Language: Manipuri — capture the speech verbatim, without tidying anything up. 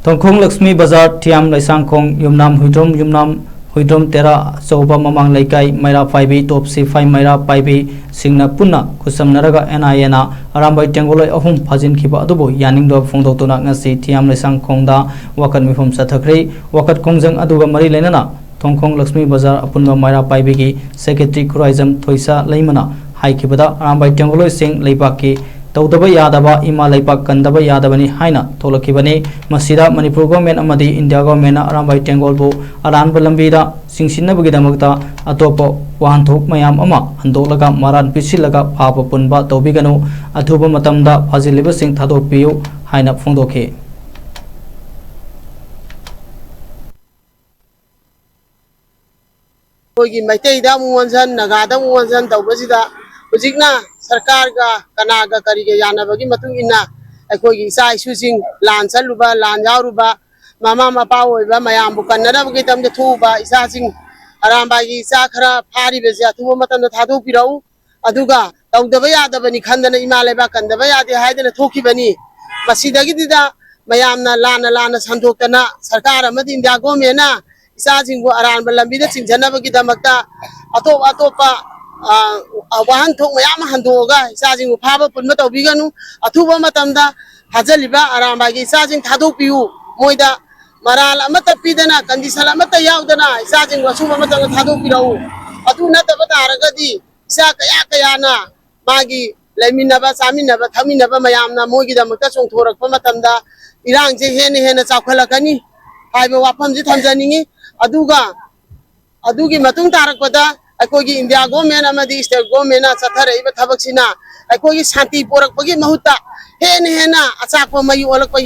ꯊꯣꯡꯈꯣꯡ ꯂꯛꯁꯃꯤ ꯕꯖꯥꯔ, ꯊꯤꯌꯥꯝ ꯂꯩꯁꯥꯡꯈꯣꯡ, ꯌꯨꯝꯅꯥꯝ ꯍꯨꯏꯗ꯭ꯔꯣꯝ, ꯌꯨꯝꯅꯥꯝ ꯍꯨꯏꯗ꯭ꯔꯣꯝ ꯇꯦꯔꯥ, ꯑꯆꯧꯕ ꯃꯃꯥꯡ ꯂꯩꯀꯥꯏ, ꯃꯩꯔꯥ ꯄꯥꯏꯕꯤ, ꯇꯣꯞ ꯁꯤꯐꯥꯏ ꯃꯩꯔꯥ ꯄꯥꯏꯕꯤꯁꯤꯡꯅ ꯄꯨꯟꯅ ꯈꯨꯠꯁꯝꯅꯔꯒ ꯑꯦꯟ ꯑꯥꯏ ꯑꯦꯅ ꯑꯔꯥꯝꯕꯥꯏ ꯇꯦꯡꯒꯣꯂꯣꯏ ꯑꯍꯨꯝ ꯐꯥꯖꯤꯟꯈꯤꯕ ꯑꯗꯨꯕꯨ ꯌꯥꯅꯤꯡꯗꯕ ꯐꯣꯡꯗꯣꯛꯇꯨꯅ ꯉꯁꯤ ꯊꯤꯌꯥꯝ ꯂꯩꯁꯥꯡꯈꯣꯡꯗ ꯋꯥꯀꯠ ꯃꯤꯐꯝ ꯆꯠꯊꯈ꯭ꯔꯦ꯫ ꯋꯥꯀꯠ ꯈꯣꯡꯖꯪ ꯑꯗꯨꯒ ꯃꯔꯤ ꯂꯩꯅꯅ ꯊꯣꯡꯈꯣꯡ ꯂꯛꯁꯃꯤ ꯕꯖꯥꯔ ꯑꯄꯨꯟꯕ ꯃꯩꯔꯥ ꯄꯥꯏꯕꯤꯒꯤ ꯁꯦꯀ꯭ꯔꯦꯇꯔꯤ ꯈꯨꯔꯥꯏꯖꯝ ꯊꯣꯏꯁꯥ ꯂꯩꯃꯅ ꯍꯥꯏꯈꯤꯕꯗ, ꯑꯔꯥꯝꯕꯥꯏ ꯇꯦꯡꯒꯣꯂꯣꯏꯁꯤꯡ ꯂꯩꯕꯥꯛꯀꯤ ꯇꯧꯗꯕ ꯌꯥꯗꯕ, ꯏꯃꯥ ꯂꯩꯕꯥꯛ ꯀꯟꯗꯕ ꯌꯥꯗꯕꯅꯤ ꯍꯥꯏꯅ ꯊꯣꯛꯂꯛꯈꯤꯕꯅꯤ꯫ ꯃꯁꯤꯗ ꯃꯅꯤꯄꯨꯔ ꯒꯣꯔꯃꯦꯟ ꯑꯃꯗꯤ ꯏꯟꯗꯤꯌꯥ ꯒꯣꯔꯃꯦꯟꯅ ꯑꯔꯥꯝꯕꯥꯏ ꯇꯦꯡꯒꯣꯜꯕꯨ ꯑꯔꯥꯟꯕ ꯂꯝꯕꯤꯗ ꯆꯤꯡꯁꯤꯟꯅꯕꯒꯤꯗꯃꯛꯇ ꯑꯇꯣꯞꯄ ꯋꯥꯍꯟꯊꯣꯛ ꯃꯌꯥꯝ ꯑꯃ ꯍꯟꯗꯣꯛꯂꯒ ꯃꯔꯥꯟ ꯄꯤꯁꯤꯜꯂꯒ ꯐꯥꯕ ꯄꯨꯟꯕ ꯇꯧꯕꯤꯒꯅꯨ, ꯑꯊꯨꯕ ꯃꯇꯝꯗ ꯐꯥꯖꯤꯜꯂꯤꯕꯁꯤꯡ ꯊꯥꯗꯣꯛꯄꯤꯌꯨ ꯍꯥꯏꯅ ꯐꯣꯡꯗꯣꯛꯈꯤ꯫ ꯑꯩꯈꯣꯏꯒꯤ ꯃꯩꯇꯩꯗ ꯑꯃꯨꯛ ꯑꯣꯟꯁꯤꯟ, ꯅꯥꯒꯥꯗ ꯑꯃꯨꯛ ꯑꯣꯟꯁꯤꯟ ꯇꯧꯕꯁꯤꯗ, ꯍꯧꯖꯤꯛꯅ ꯁꯔꯀꯥꯔꯒ ꯀꯅꯥꯒ ꯀꯔꯤꯒ ꯌꯥꯅꯕꯒꯤ ꯃꯇꯨꯡ ꯏꯟꯅ ꯑꯩꯈꯣꯏꯒꯤ ꯏꯆꯥ ꯏꯁꯨꯁꯤꯡ ꯂꯥꯟ ꯆꯠꯂꯨꯕ, ꯂꯥꯟ ꯌꯥꯎꯔꯨꯕ, ꯃꯃꯥ ꯃꯄꯥ ꯑꯣꯏꯕ ꯃꯌꯥꯝꯕꯨ ꯀꯟꯅꯅꯕꯒꯤꯗꯃꯛꯇ ꯊꯣꯛꯎꯕ ꯏꯆꯥꯁꯤꯡ, ꯑꯔꯥꯝꯕꯥꯏꯒꯤ ꯏꯆꯥ ꯈꯔ ꯐꯥꯔꯤꯕꯁꯦ ꯑꯊꯨꯕ ꯃꯇꯝꯗ ꯊꯥꯗꯣꯛꯄꯤꯔꯛꯎ꯫ ꯑꯗꯨꯒ ꯇꯧꯗꯕ ꯌꯥꯗꯕꯅꯤ ꯈꯟꯗꯅ, ꯏꯃꯥ ꯂꯩꯕꯥꯛ ꯀꯟꯗꯕ ꯌꯥꯗꯦ ꯍꯥꯏꯗꯅ ꯊꯣꯛꯈꯤꯕꯅꯤ꯫ ꯃꯁꯤꯗꯒꯤꯗꯨꯗ ꯃꯌꯥꯝꯅ ꯂꯥꯟꯅ ꯂꯥꯟꯅ ꯁꯟꯗꯣꯛꯇꯅ, ꯁꯔꯀꯥꯔ ꯑꯃꯗꯤ ꯏꯟꯗꯤꯌꯥ ꯒꯣꯔꯃꯦꯟꯅ ꯏꯆꯥꯁꯤꯡꯕꯨ ꯑꯔꯥꯟꯕ ꯂꯝꯕꯤꯗ ꯆꯤꯡꯁꯤꯟꯅꯕꯒꯤꯗꯃꯛꯇ ꯑꯇꯣꯞ ꯑꯇꯣꯞꯄ, ꯑ, ꯋꯥꯍꯟꯊꯣꯛ ꯃꯌꯥꯝ ꯑꯃ ꯍꯟꯗꯣꯛꯑꯒ ꯏꯆꯥꯁꯤꯡꯕꯨ ꯐꯥꯕ ꯄꯨꯟꯕ ꯇꯧꯕꯤꯒꯅꯨ꯫ ꯑꯊꯨꯕ ꯃꯇꯝꯗ ꯐꯥꯖꯤꯜꯂꯤꯕ ꯑꯔꯥꯝꯕꯥꯏꯒꯤ ꯏꯆꯥꯁꯤꯡ ꯊꯥꯗꯣꯛꯄꯤꯌꯨ꯫ ꯃꯣꯏꯗ ꯃꯔꯥꯜ ꯑꯃꯠꯇ ꯄꯤꯗꯅ, ꯀꯟꯗꯤꯁꯟ ꯑꯃꯠꯇ ꯌꯥꯎꯗꯅ ꯏꯆꯥꯁꯤꯡꯕꯨ ꯑꯊꯨꯕ ꯃꯇꯝꯗ ꯊꯥꯗꯣꯛꯄꯤꯔꯛꯎ꯫ ꯑꯗꯨ ꯅꯠꯇꯕ ꯇꯥꯔꯒꯗꯤ ꯏꯆꯥ ꯀꯌꯥ ꯀꯌꯥꯅ ꯃꯥꯒꯤ ꯂꯩꯃꯤꯟꯅꯕ, ꯆꯥꯃꯤꯟꯅꯕ, ꯊꯛꯃꯤꯟꯅꯕ ꯃꯌꯥꯝꯅ ꯃꯣꯏꯒꯤꯗꯃꯛꯇ ꯆꯣꯡꯊꯣꯔꯛꯄ ꯃꯇꯝꯗ ꯏꯔꯥꯡꯁꯦ ꯍꯦꯟꯅ ꯍꯦꯟꯅ ꯆꯥꯎꯈꯠꯂꯛꯀꯅꯤ ꯍꯥꯏꯕ ꯋꯥꯐꯝꯁꯤ ꯊꯝꯖꯅꯤꯡꯉꯤ꯫ ꯑꯗꯨꯒ ꯑꯗꯨꯒꯤ ꯃꯇꯨꯡ ꯇꯥꯔꯛꯄꯗ ꯑꯩꯈꯣꯏꯒꯤ ꯏꯟꯗꯤꯌꯥ ꯒꯣꯔꯃꯦꯟ ꯑꯃꯗꯤ ꯁ꯭ꯇꯦꯠ ꯒꯣꯔꯃꯦꯟꯅ ꯆꯠꯊꯔꯛꯏꯕ ꯊꯕꯛꯁꯤꯅ ꯑꯩꯈꯣꯏꯒꯤ ꯁꯥꯟꯇꯤ ꯄꯣꯔꯛꯄꯒꯤ ꯃꯍꯨꯠꯇ ꯍꯦꯟꯅ ꯍꯦꯟꯅ ꯑꯆꯥꯛꯄ ꯃꯩ ꯑꯣꯜꯂꯛꯄꯒꯤ